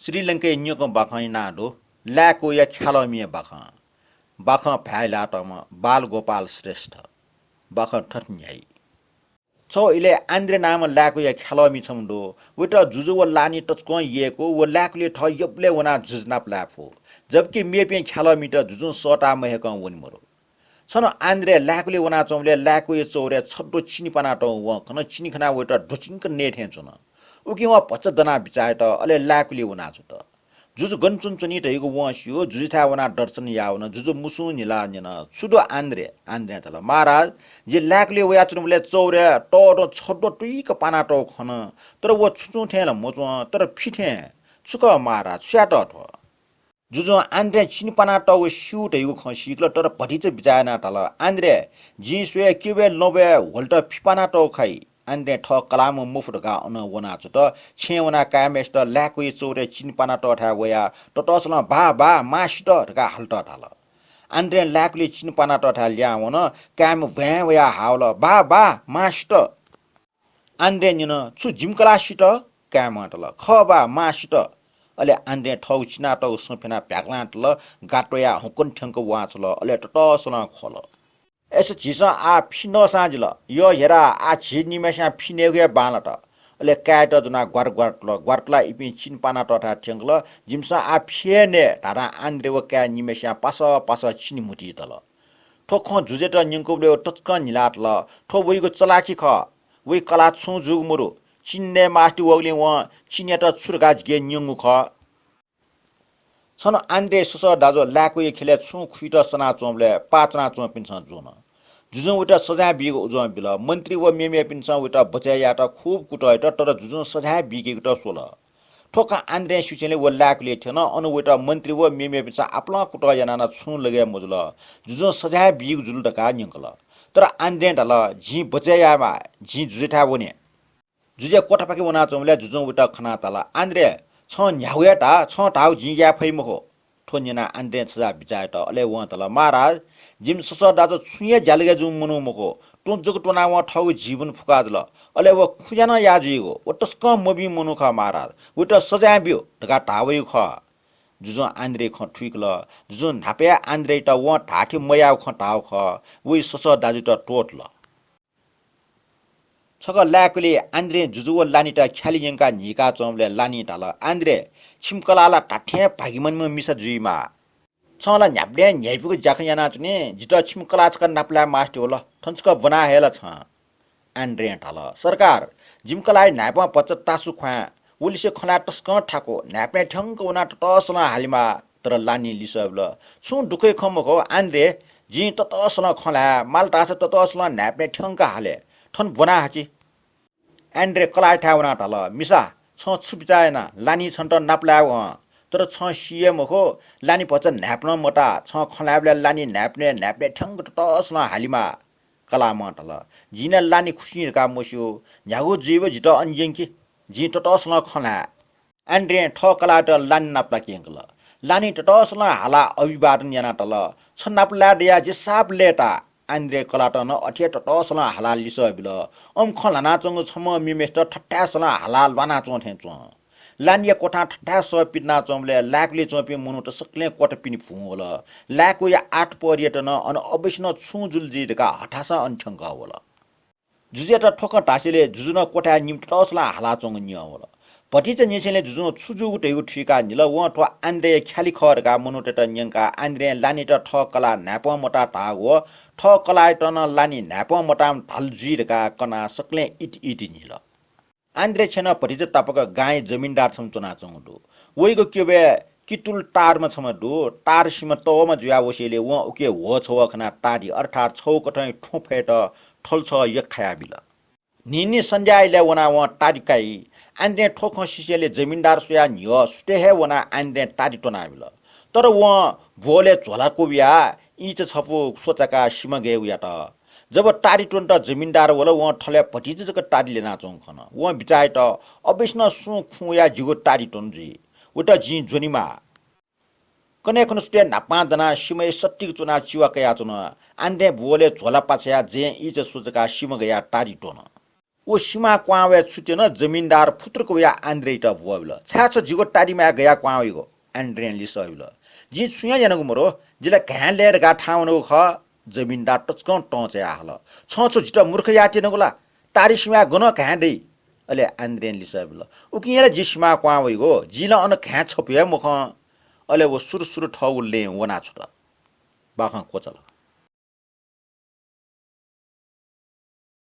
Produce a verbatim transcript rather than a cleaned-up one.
श्रीलंकाया न्यंकं बाखं नां दु, लाय्‌कुया ख्यालःमिया बाखं। बाखं भाय् ल्हातःम्ह बालगोपाल श्रेष्ठ। बाखं थथे न्ह्याइ। छगू इलय् आन्द्रे नामं लाय्‌कुया ख्यालःमि छम्ह दु। वयात जुजु व लानि तसकं यय्‌कू। व लाय्‌कुलिइ थः यबलय् वनाः जुजु नाप लाये फु। जबकि मेपिं ख्यालःमित जुजुं सःता मह्यकं वने मदु। छन्हु आन्द्रे लाय्‌कुलिइ वनाच्वंबलय् लाय्‌कुया चौरय् छद्वः चिनि पानातःगु वं खन। चिनि खनाः वयात द्वचिंक नये थें च्वन। उकिं वं भचा दनाः बिचाः यात, अले लाय्‌कुलिइ वनाच्वंत। जुजु गन च्वनाच्वनी धइगु वं स्यू। जुजुथाय् वनाः दर्शन याः वन। जुजुं मुसुं न्हिलाः न्यन, "छु दु आन्द्रे?" आन्द्रें धाल, "महाराज, जि लाय्‌कुलिइ वयाच्वनाबलय् चौरय् तःधं छद्वः तुइक पानातःगु खन, तर व छुं छुं थें ला मच्वं, तर फि थें। छु खः महाराज, सुयात थ्व?" जुजुं आन्द्रें चिनि पानातःगु स्यू धइगु खँ सीकल, तर भतिचा बिचाः यानाः धाल, "आन्द्रे, जिं स्वये क्यबय् लँबय् ह्वलेत फि पानातःगु खइ।" आन्द्रें थः कलाःम्ह मफु धकाः अनं वनाच्वंत। छेँय् वनाः काय्‌म्हय्‌सित लाय्‌कुया चौरय् चिनि पानातःथाय् वयाः ततःसलं "बाः, बाः, मां सित" धकाः हालेत धाल। आन्द्रें लाय्‌कुलिइ चिनि पानातःथाय् लिहां वन। काय्‌म्ह भ्वाँय् वयाः हाः वल, "बाः, बाः, मां सित।" आन्द्रें न्यन, "छु, जिमि कलाः सित?" काय्‌म्हं धाल, "खः बा, मां सित।" अले आन्द्रें थःगु चिनातःगु सँ फ्यनाः भ्याकलां तल, गात वयाः हुंकन थ्यंक वां छ्वल, अले ततःसलं ख्वल। "अय्‌सा झीसं आः फि नःसां जिल। यः हेरा, आः झी निम्हय्‌सिनं फि नयेगु हे बांलात।" अले काय्‌यात ज्वनाः ग्वार ग्वार तल। ग्वार तलाः इपिं चिनि पानातःथाय् थ्यंकल। "जिमिसं आः फि हे नये" धाधां आन्द्रे व काय् निम्हय्‌सिनं पासः पासः चिनि म्हुतुइ तल। थ्व खँ जुजुयात न्यंकूबलय् व तसकं न्हिलातल। थ्व वइगु चलाखी खः। वइ कलाः छुं जूगु मदु। चिनि नये मास्ति वःगुलिं वं चिनियात छु धकाः जिके न्यंगु खः। छन्हु आन्द्रे ससः दाजु लाय्‌कुया ख्यलय् छुं खुइत सनाच्वंबलय् पाः च्वनाच्वंपिन्सं ज्वन। जुजुं वयात सजाँय बीगु उजं बिल। मन्त्री व मेमेपिन्सं वयात बचय् यायेत खूब कुतः यात, तर जुजुं सजाँय बीकेगुत स्वल। थ्व खँ आन्द्रें स्यूसेंलि व लाय्‌कुलिइ थ्यन। अन वयात मन्त्री व मेमेपिन्सं आपालं कुतः यानाः नं छुं लगे मजुल। जुजुं सजाँय बीगु जुल धकाः न्यंकल। तर आन्द्रें धाल, "जिं बचय् यायेमाः, जिं जुजुथाय् वने।" जुजुया क्वथापाखे वनाच्वंबलय् जुजुं वयात खनाः धाल, "आन्द्रे, छं न्ह्यागु हे धा, छं धाःगु जिं याये फइ मखु।" थ्व न्यनाः आन्द्रें छजाः बिचाः यात। अले वं धाल, "महाराज, जिमि ससः दाजु छुं हे ज्यालगय् जूम्ह मनू मखु। तुं जक त्वनाः वं थःगु जीवन फुकादिल। अले व खुज्या नं याः जुइगु। व तसकं मभिं मनू खः महाराज। वयात सजाँय ब्यु" धकाः धाः वइगु खः। जुजुं आन्द्रेया खँ थुइकल। जुजुं न्हापा हे आन्द्रेयात वं धाःथें मयाःगु खँ धाःगु खः। वइ ससः दाजुयात त्वःतल। छकः लाय्‌कुलिइ आन्द्रें जुजु व लानित ख्यालि यंकाः न्हीकाच्वंबलय् लानिं धाल, "आन्द्रे, छिमि कलाः ला धात्थें भाग्यमानीम्ह मिसा जुइमाः। छं ला न्ह्याबलें न्ह्याइपुगु ज्याखँ यानाच्वनी। जितः छिमि कलाः छकः नापलाये मास्ति वल। थन छकः ब्वना हये ला छं?" आन्द्रें धाल, "सरकार, जिमि कलाःया न्हाय्‌पं भचा तासु ख्वाँय्। व लिसे खँ ल्हाये तसकं थाकु। न्हाय्‌पनय् थ्यंक वनाः ततःसलं हालेमाः।" तर लानिं लिसः बिल, "छुं दुःखया खँ मखु आन्द्रे, जिं ततःसलं खँ ल्हाये। माल धाःसा ततःसलं न्हाय्‌पनय् थ्यंक हाले। थन ब्वना हजि।" आन्द्रें कलाःयाथाय् वनाः धाल, "मिसा, छं छु बिचाः याना? लानिं छन्त नापलायेगु हं। तर छं सी हे मखु, लानि भचा न्हाय्‌पनं मताः। छं खँ ल्हायेबलय् लानि न्हाय्‌पनय्, न्हाय्‌पनय् थ्यंक ततःसलं हालेमाः।" कलाःम्हं धाल, "जिं नं लानि खुसिं धकाः मस्यू। न्ह्यागु जुइबलय् जितः अन यंकि। जिं ततःसलं खँ ल्हाये।" आन्द्रें थः कलाःयात लानि नापलाके यंकल। लानिं ततःसलं हालाः अभिवादन यानाः धाल, "छ नापलाये दयाः जि साप लय्‌ताः।" आन्द्रें कलाःतं नं अथे हे ततःसलं हालाः लिसः बिल। अन खँ ल्हानाच्वंगु छम्हं मेम्हय्‌सित थथाय्‌सलं हालाः ल्वानाच्वं थें च्वं। लानिया क्वथां थथाय् सः पितिनाच्वंबलय् लाय्‌कुलिइ च्वंपिं मनूत सकलें क्वत पिने भुं वल। लाय्‌कुलिया आतपहरियात नं अन अवश्य नं छुं जुल जुइ धकाः हथासं अन थ्यंकः वल। जुजुयात थ्व खँ धासेंलि जुजु नं क्वथाय् निम्ह ततःसलं हालाच्वंगु न्यं वल। भतिचा न्ह्यसेंलि जुजुं छु जूगु धइगु थुइकाः न्हिल। वं थ्व आन्द्रेया ख्यालि खः धकाः मनूतय्‌त न्यंकाः आन्द्रें लानित थः कलाः न्हाय्‌पं मताः धाःगु व थः कलाःयात नं लानि न्हाय्‌पं मताःम्ह धाल जुइ धकाः कनाः सकलें इति इति न्हिल। आन्द्रे छेँनं भतिचा तापाक गांया जमिनदार छम्ह च्वनाच्वंगु दु। वइगु क्यबय् कितुल तारमा छम्ह दु। तार सिमा तःमा जुयाः वसेंलि वं उके ह्वःछवः खनाः तादि अर्थात् छगू कथंया थ्वँ फयेत थल छगः यख्खायाबिल। न्हिन्हि सन्ध्याइलय् वनाः वं तादि काइ। आन्द्रें थ्व खँ सिसेंलि जमिनदार स्वयाः न्ह्यः सुथय् हे वनाः आन्द्रें तादि त्वनाबिल। तर वं ब्वहलय् झ्वला क्वबियाः ईंचा छपु स्वचाकाः सिमा गय् वयात। जब तादि त्वनेत जमिनदार वल, वं थलय् भतिचा जक तादि ल्यनाच्वंगु खन। वं बिचाः यात, "अवश्य नं सुं खुँ वयाः जिगु तादि त्वने जुइ। वयात जिं ज्वनेमाः।" कन्हय् खुन्हु सुथय् न्हापां दनाः सिमाया सत्तीक च्वनाः चिवा कयाच्वन। आन्द्रें ब्वहलय् झ्वला पाछ्याः जयें ईंचा स्वचाकाः सिमा गयाः तादि त्वन। व सिमां क्वहां वये छुट्यन। जमिनदार फुतुरुक वयाः आन्द्रेयात ब्वःबिल। छाय् छ जिगु तारिमाय् गयाः क्वहां वइगु? आन्द्रें लिसः बिल। जिं छुं हे यानागु मदु, जि ला घाँय् लये धकाः थाहां वनागु खः। जमिनदार तसकं तं चायाः हल। छं छु जितः मूर्ख यायेत्यनागु ला? तारि सिमाय् गनं घाँय् दइ? अले आन्द्रें लिसः बिल। उकिं हे ला जि सिमां क्वहां वइगु, जिं ला अन घाँय् छपु हे मखं। अले व सुरुसुरु थःगु लँय् वनाछ्वत। बाखं क्वचाल।